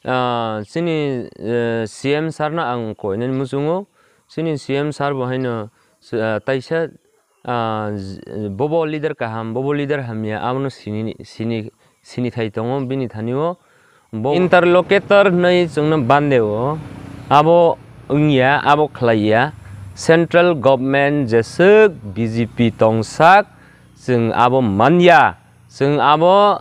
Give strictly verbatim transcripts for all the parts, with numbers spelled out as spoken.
ah, chini, eh, C M sir no ang koinani muchungo. Chini C M sir bo haino, ah, taisa, ah, j-, bobo leader kaham, bobo leader hamya, abono sini, sini, sini thai tongo bini thani o. Bo interlocutor hinwi chwngno bande o, abo wngya, abo khlaiya. Central government jeswk B J P tongsak, chwng abo manya. Chwng abo,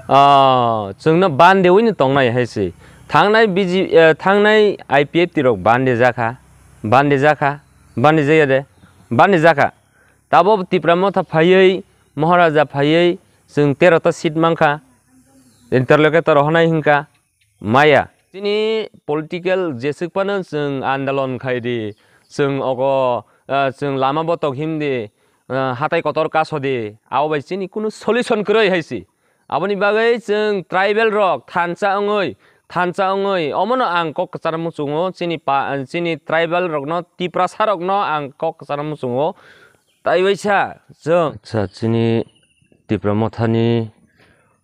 ah, chwngno bande wino tongnai hai se. Thangnai B J, eh, thangnai I P F T rok bande jakha, bande jakha, bande jaya de, bande jakha. Tabo Tipra Motha phaiwi, Maharaja phaiwi, chwng tero ta seat mankha, interlocutor honai hinkha, maya. Chini political jeswk phano chwng andolon khai di, chwng ogo, ah, chwng lama botok him di, ah, hatai kotor kaso di, abo bai chini kunu solution kwrwi hai si. Aboni bagwi chwng tribal rok thansa wngwi, thansa wngwi, omono ang kok kwchar muchungo, chini pa, chini tribal rokno, Tiprasa rokno ang kok kwchar muchungo. Tai waisa chwng. Acha, chini Tipra Mothani,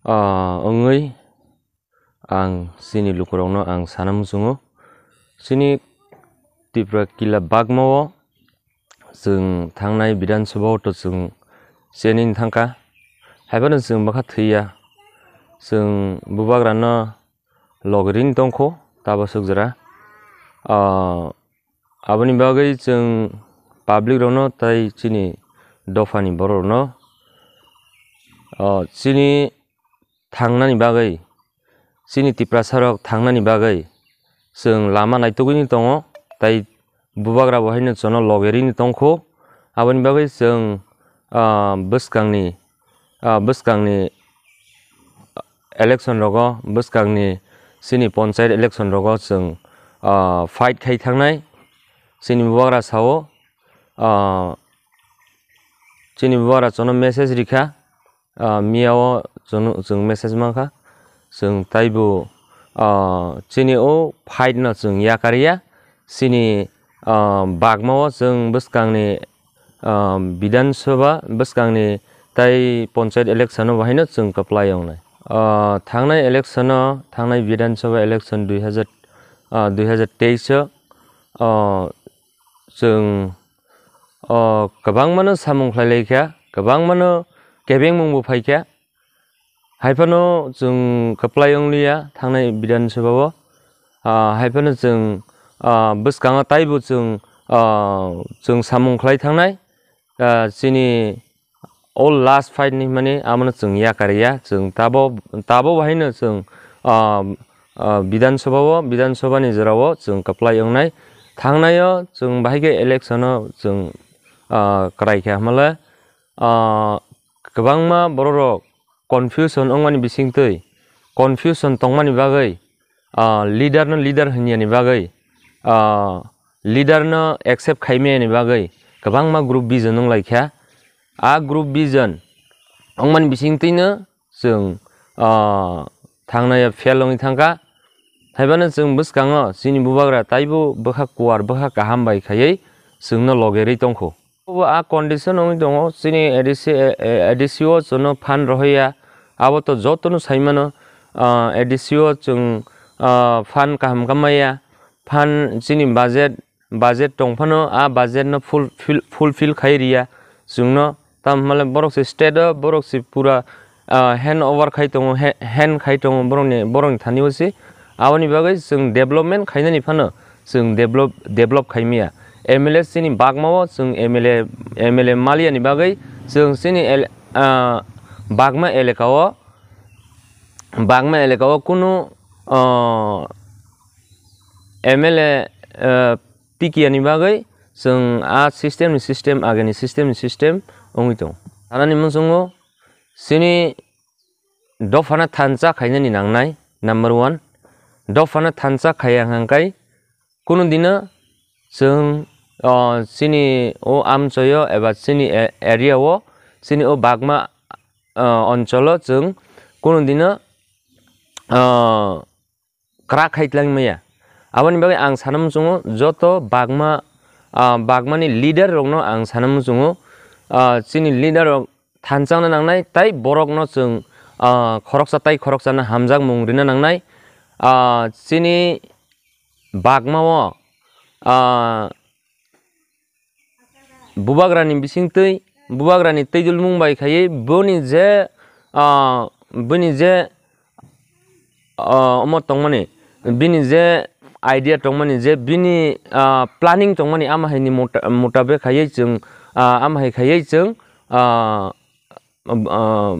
ah, wngwi ang chini lukurokno ang sana muchungo. Chini Tipra Kila Bagmao chwng thangnai Bidhan Sabha o to chwng chenwi thangkha. Haiphano chwng bwkha thwiya. Chwng bubagrano logrini tongkho tabaswk jora. Ah, aboni bagwi chwng public rokno tai chini dophani borok rokno, ah, chini thangnani bagwi, chini Tiprasa rok thangnani bagwi chwng lama naitugwini tongo, tai bubagra bo haino chwngno logerini tongkho. Aboni bagwi chwng, ah, bwskangni, ah, bwskangni election rogo, bwskangni chini ponchayat election rogo chwng, ah, fight khai thangnai. Chini bubagra sao, ah, chini bubagra chwngno message rikha. Ah, miyao chwng, chwng message mankha, chwng taibo, ah, chini o fight no chwng yakarya, chini, ah, bagmao chwng bwskangni, ah, Bidhan Sabha, bwskangni tai ponchayat election o bahaino chwng kwplai wngnai. Ah, thangnai election o, thangnai Bidhan Sabha election dui hazar, ah, dui hazar teis o, ah, chwng, o, kwbangmano samung khlai lai kha, kwbangmano kebengmung bo phai kha. Haiphano chwng kwplai wng liya thangnai Bidhan Sabha o. Ah, haiphano chwng, ah, bwskango taibo chwng, ah, chwng samung khlai thangnai. Ah, chini o last fight ni hwnmani, amono chwng yakarya, chwng tabo, tabo bahaino chwng, ah, ah, Bidhan Sabha o, Bidhan Sabha ni jora o chwng kwplai wngnai. Thangnaio chwng bahai khe election o chwng, ah, kwrai kha hwnmale, ah, kwbangma borok rok confusion wngmani bisingtwi, confusion tongmani bagwi, ah, leader no leader hwnyanani bagwi, ah, leader no accept khaimani bagwi kwbangma group vision wng lai kha. A group vision wngmani bisingtwino chwng, ah, thangnai fail wngwi thangkha. Haiphano chwng bwskango chini bubagra taibo bwkha kuwar, bwkha kaham bai khaiwi chwngno logerwi tongkho. Bo a condition wngwi tongo, chini A D C, eh, eh, A D C o chwngno fund rohorya, abo to jotono saimano, ah, A D C o chwng, ah, fund kaham kamaya, fund chini budget, budget tongphano a budget no full, fil-, fulfill khai riya chwngno, tamo hwnmale borok se state o, borok se pura, ah, hand over khai tongo, he-, hand khai tongo borokni, borokni thani o se. Aboni bagwi chwng development khainani phano chwng develop, develop khaimaya. M L A chini bagmao chwng M L A, M L A maliyani bagwi chwng chini el-, ah, bagma elakao, bagma elakao kunu, ah, M L A, ah, tikiyani bagwi chwng a system ni system, ageni system ni system wngwi tongo. Anani muchungo chini dophano thansa khainani nangnai, number one. Dophano thansa khaiya hwnkhe kunu dino chwng, o, chini o amchoyo eba chini a-, area o, chini o bagma, o, oncholo chwng kunu dino, o, kwrak khai tlangmaya. Aboni bagwi ang sana muchungo joto bagma, ah, bagmani leader rokno ang sana muchungo, ah, chini leader rok thansa wngna nangnai, tai borokno chwng, ah, khoroksa tai khoroksano hamjakmung rina nangnai. ah, chini bagmao, ah, bubagrani bisingtwi, bubagrani twi dulmung bai khaiwi boni je, ah, bini je, ah, omo tongmani, bini je idea tongmani, je bini, ah, planning tongmani, ama haini mota-, motabe khaiwi chwng, ah, ama hai khaiwi chwng, ah, ah,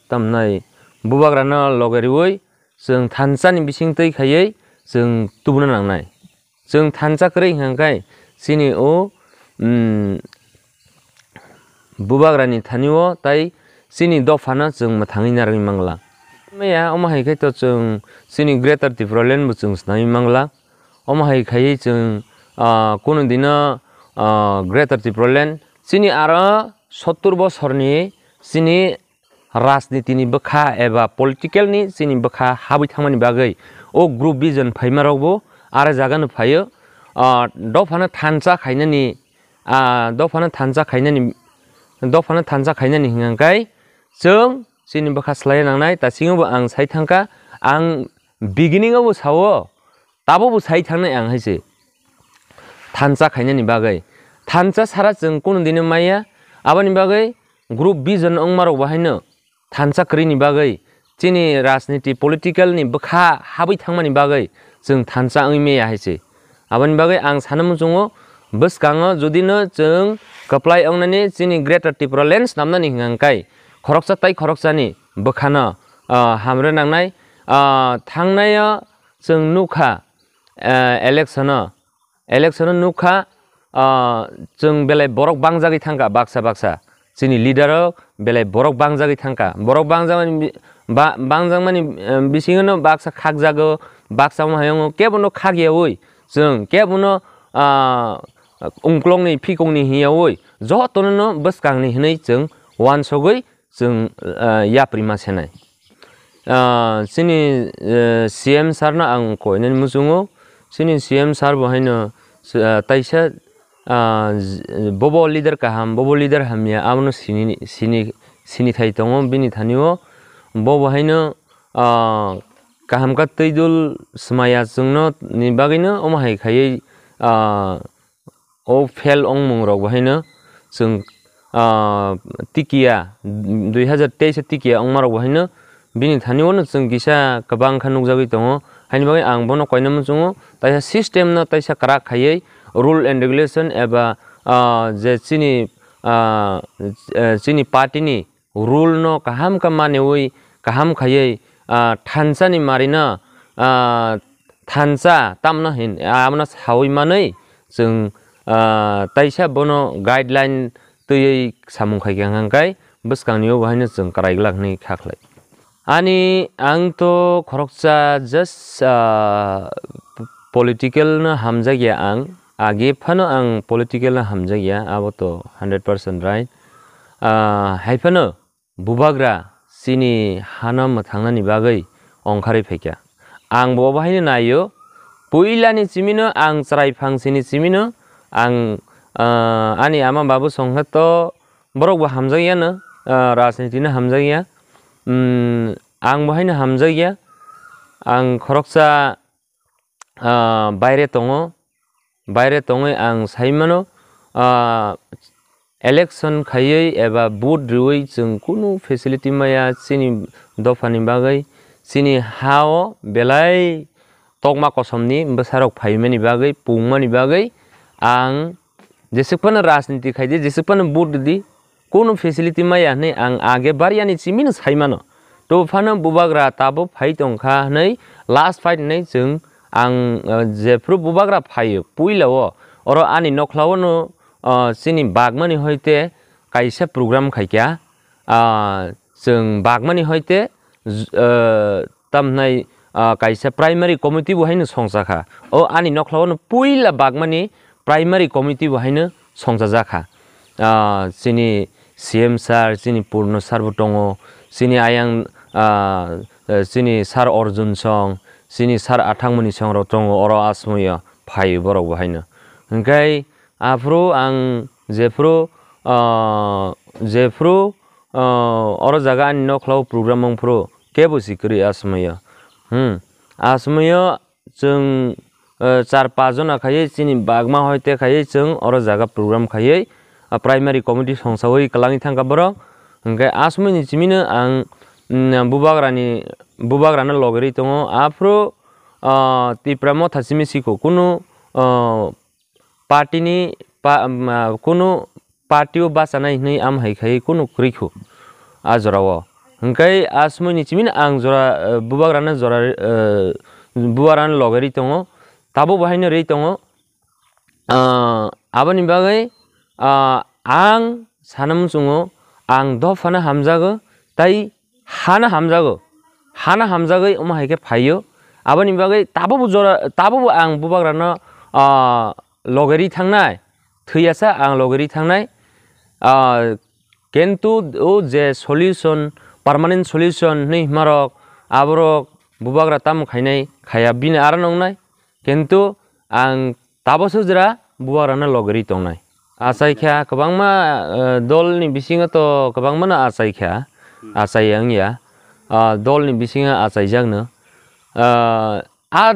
tamnai bubagrano loge riwi chwng thansa ni bisingtwi khaiwi chwng tubuna nangnai. Chwng thansa kwrwi hwnkha khe chini o, um, bubagrani thani o tai chini dophano chwng mwthangwi narwgwi mangla. Maya omo hai khe to chwng chini Greater Tipraland bo chwng swnamwi mangla. Omo hai khaiwi chwng, ah, kunu dino, ah, Greater Tipraland chini aro sottur bosorni chini rajnitini bwkha eba political ni chini bwkha habwi thangmani bagwi o group vision phaima rokbo aro jagano phaio. Ah, dophano thansa khainani, ah, dophano thansa khainani, dophano thansa khainani hwnkha khe chwng chini bwkha swlaiya nangnai. Tasingo bo ang sai thangkha, ang beginning o bo sao, tabo bo sai thangnai ang hai se. Thansa khainani bagwi. Thansa sara chwng kunu dino maya. Aboni bagwi group vision wngma rok bo haino thansa kwrwini bagwi chini rajniti political ni bwkha habwi thangmani bagwi chwng thansa wngwi maya hai se. Aboni bagwi ang sana muchungo bwskango judino chwng kwplai wngnani chini Greater Tipraland swnamnani hwnkha khe khoroksa tai khoroksani bwkhano, ah, hamrwi nangnai. Ah, thangnaio chwng nukha, ah, election o, election o nukha, ah, chwng belai borok bangjagwi thangkha baksa baksa. Chini leader rok belai borok bangjagwi thangkha. Borok bangjagmani bi-, ba-, bangjagmani, eh, bisingo no baksa khakjago, baksa omo hayungo kebono khakyaui chwng kebono, ah, ungklokni phikongni hiyaui jotono no bwskangni hinwi chwng wansogwi chwng, ah, yapri ma senai. Ah, chini, eh, C M sir no ang koinani muchungo, chini C M sir bo haino, ah, taisa, ah, j-, bobo leader kaham, bobo leader hamya, abono sini, sini, sini thai tongo bini thani o. Bobo haino, ah, kaham kha twi dul swmaya chwngno ni bagwino omo hai khaiwi, ah, o fail wngmung rok bo haino chwng, ah, tikiya dui hazar teis o tikiya wngma rok bo haino bini thani o no chwng kisa kwbang kha nukjagwi tongo. Haini bagwi ang bono koina muchungo taisa system no taisa kwrak khaiwi rule and regulation eba, ah, je chini, ah, eh, chini party ni rule no kaham khe maniwi kaham khaiwi, ah, thansa ni mari no, ah, thansa tamno hin, abono sawi manwi chwng, ah, taisa bono guideline twiwi samung khai kha hwnkha khe bwskangni o bo haino chwng kwrai glak hwnwi kha khlai. Ani ang to khoroksa just, ah, political no hamjakya ang, age phano ang political no hamjakya, abo to hundred percent right. Ah, hai phano bubagra chini hano mwthangnani bagwi ongkharwi phaikha. Ang bo obo haino naio, puilani simino ang chwrai phangsini simino ang, ah, ani ama babu songkha to borok bo hamjakyano, ah, rajniti no hamjakya. Hmm, ang bo haino hamjakya. Ang khoroksa, ah, baire tongo, baire tongwi ang sai mano, ah, election khaiwi eba vote riwi chwng kunu facility maya chini dophani bagwi, chini ha-o belai tokma kosomni bwsarok phaimani bagwi, pungmani bagwi ang jeswk phano rajniti khaidi, jeswk phano vote rwdi, kunu facility maya hwnwi ang age baryani simino sai mano. To phano bubagra tabuk phai tongkha hwnwi last fight hwnwi chwng ang, uh, jephru bubagra phaio puila o, oro ani nokhlao no, uh, chini bagmani hoite kaisa program khaikha, uh, chwng bagmani hoite, uh, tamhnai, ah, kaisa primary committee bo haino songchakha. O ani nokhlao no puila bagmani primary committee bo haino songchajakha. Ah, chini C M sir, chini Purno sir bo tongo, chini ayang, ah, eh, chini sir Arjun song, chini sir Athangmani song rok tongo, oro asmoi o phai borok bo haino. Hwnkhe aphuru ang jephuru, ah, jephuru, ah, oro jaga ani nokhlao program wngphuru kebo si kwrwi asmai o. Hmm. A somoio chwng, eh, char pas jona khaiwi chini bagma hoite khaiwi chwng oro jaga program khaiwi, ah, primary committee songsawi kwlangwi thangkha borok. Hwnkhe a somoini chimino ang, mm, bubagrani, bubagrano logerwi tongo. Aphuru, ah, Tipra Motha simi siko kunu, ah, party ni pa-, ma, kunu party o bachanai hinwi am hai khai kunu kwrwi khu a jora o. Hwnkhe a somoini chimino ang jora, eh, bubagrano jora, eh, bubagrano loge rwi tongo, tabuk bo haino rwi tongo. Ah, aboni bagwi, ah, ang sana muchungo, ang dophano hamjago, tai hano hamjago, hano hamjagwi omo hai khe phaio. Aboni bagwi tabukbo jora, tabukbo ang bubagrano, ah, logerwi thangnai, thwiyasa ang logerwi thangnai. Ah, kintu o je solution, permanent solution hinwi hwnmarok, aborok bubagra tamo khainai, khaya bini aro nongnai. Kintu ang tabukso jora bubagrano logerwi tongnai. Achaikha kwbangma, eh, dolni bisingo to kwbangmano achaikha, achai wngya. Ah, dolni bisingo achaijakno. Ah, a,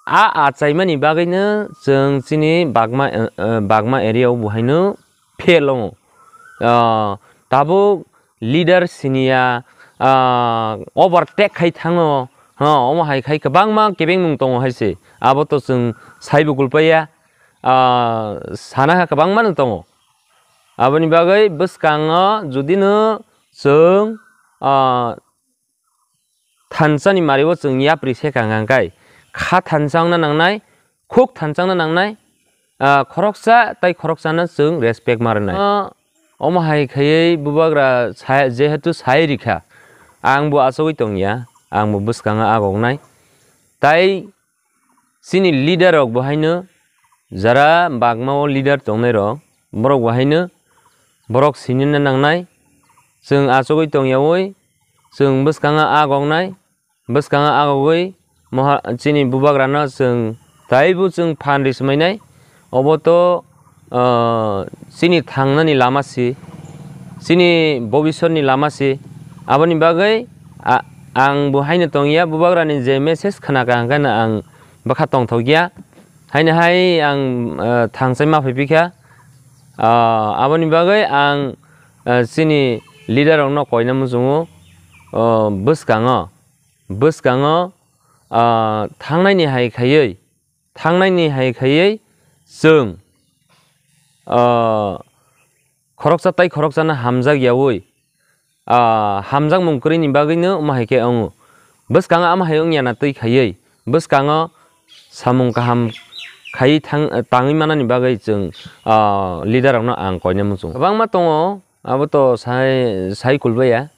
a achaimani bagwino chwng chini bagma, eh, eh, bagma area o bo haino fail wngo. Ah, tabuk leader siniya, ah, overtake khai thango. Ha, omo hai khai kwbangma kebengmung tongo hai se. Abo to chwng saibo kulpaiya, ah, sana ha kwbangma no tongo. Aboni bagwi bwskango jodi no chwng, ah, thansa ni mari o chwng yapri se kang kang kai, kha thansa wngna nangnai, khuk thansa wngna nangnai, ah, khoroksa tai khoroksa no chwng respect ma rwnai. Ah, omo hai khaiwi bubagra sa-, jehetu sai rikha, ang bo achugwi tongya, ang bo bwskango agoknai. Tai chini leader rok bo haino, jara bagma o leader tongnai rok, borok bo haino, borok sinina nangnai, chwng achugwi tongyawi, chwng bwskango agoknai, bwskango agogwi moha-, chini bubagrano chwng taibo chwng phan ri swmainai. Obo to, ah, chini thangnani lama si, chini bobisotni lama si. Aboni bagwi a-, ang bo haino tongya, bubagrani je message khna kha hwnkhe no ang bwkha tongthokya. Haino hai ang, ah, thangsai ma phai phikha. Ah, aboni bagwi ang, ah, chini leader rokno koina muchungo, ah, bwskango, bwskango, ah, thangnaini hai khaiwi, thangnaini hai khaiwi chwng, ah, khoroksa tai khoroksano hamjak yawi, ah, hamjakmung kwrwini bagwino omo hai khe wngo. Bwskango omo hai wngya na twi khaiwi, bwskango samung kaham khaiwi thang-, tangwi manani bagwi chwng, ah, leader rokno ang koina muchungo. Kwbangma tongo, abo to sai, sai kulbaiya.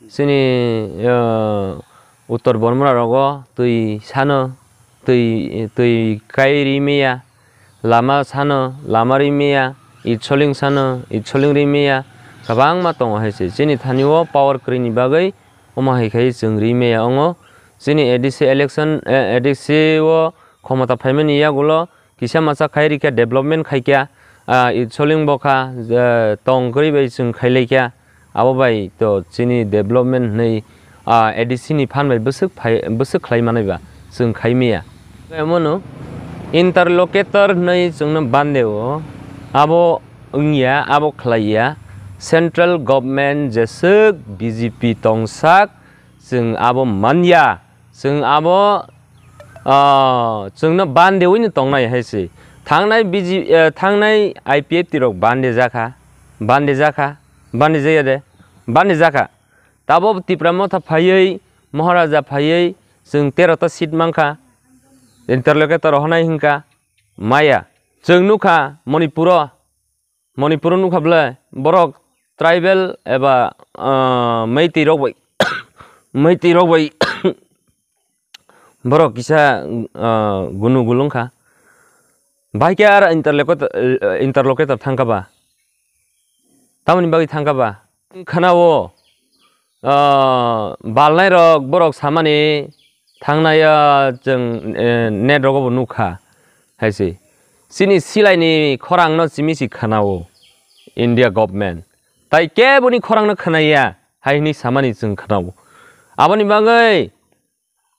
Chini, ah, Uttor Bormora rogo twi sano, twi, twi kai ri maya, lama sano, lama ri maya, itsoling sano, itsoling ri maya, kwbangma tongo hai se. Chini thani o power kwrwini bagwi omo hai khai chwng ri maya wngo. Chini A D C election, eh, A D C o khomota phaimani yagulo kisa masa khai rikha, development khaikha, ah, itsoling bokha, eh, tong kwrwi bai chwng khailaikha. Abo bai to chini development hwnwi, ah, A D C ni phan bai bwswk phai, bwswk khlai manai ba chwng khai maya. Emono interlocutor hwnwi chwngno bande o, abo wngya, abo khlaiya. Central government jeswk B J P tongsak, chwng abo manya. Chwng abo, ah, chwngno bande wino tongnai hai se. Thangnai B J, eh, thangnai I P F T rok bande jakha, bande jakha, bande jaya de, bande jakha. Tabo Tipra Motha phaiwi, Maharaja phaiwi, chwng tero ta seat mankha, interlocutor honai hwnkha, maya. Chwng nukha Manipuro, Manipuro nukha bwle, borok tribal eba, ah, Meitei rok bai, Meitei rok bai borok kisa, ah, gunu gulung kha. Bahai khe aro interlocutor, eh, interlocutor thangkha ba? Tamoni bagwi thangkha ba? Khana o, ah, balnai rok borok samani thangnai, ah, chwng, eh, net rogo bo nukha hai se. Chini silaini khorangno chimi si khana o India government. Tai keboni khorangno khana ya hai hwnwi samani chwng khana o. Aboni bagwi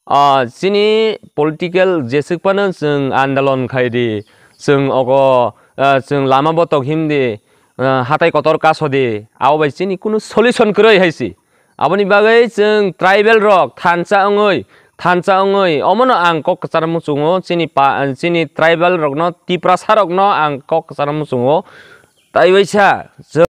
ah, chini political jeswk phano chwng andolon khai di, chwng ogo, ah, chwng lama botok him di, ah, hatai kotor kaso di, abo bai chini kunu solution kwrwi hai se. Aboni bagwi chwng tribal rok thansa wngwi, thansa wngwi, omono ang kok kwchar muchungo, chini pa, chini tribal rokno, Tiprasa rokno ang kok kwchar muchungo. Tai waisa chwng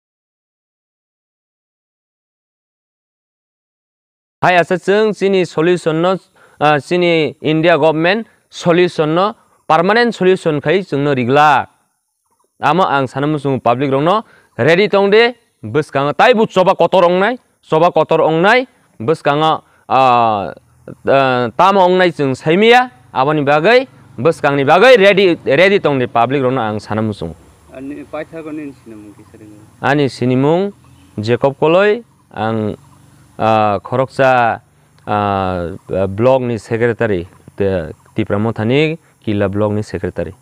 hai asa chwng chini solution no, ah, chini India government solution no, permanent solution khai chwngno riglak. Amo ang sana muchungo public rokno ready tong de, bwskango taibo choba kotor ongnai, choba kotor ongnai, bwskango, ah, ah, tamo ongnai chwng saimaya, aboni bagwi bwskangni bagwi ready, ready tong de public rokno ang sana muchungo. Ani paithakgo nini sinimung kisa ringo. Ani sinimung Jacob Koloi, ang, ah, khoroksa, ah, block ni secretary, te-, Tipra Mothani Killa block ni secretary.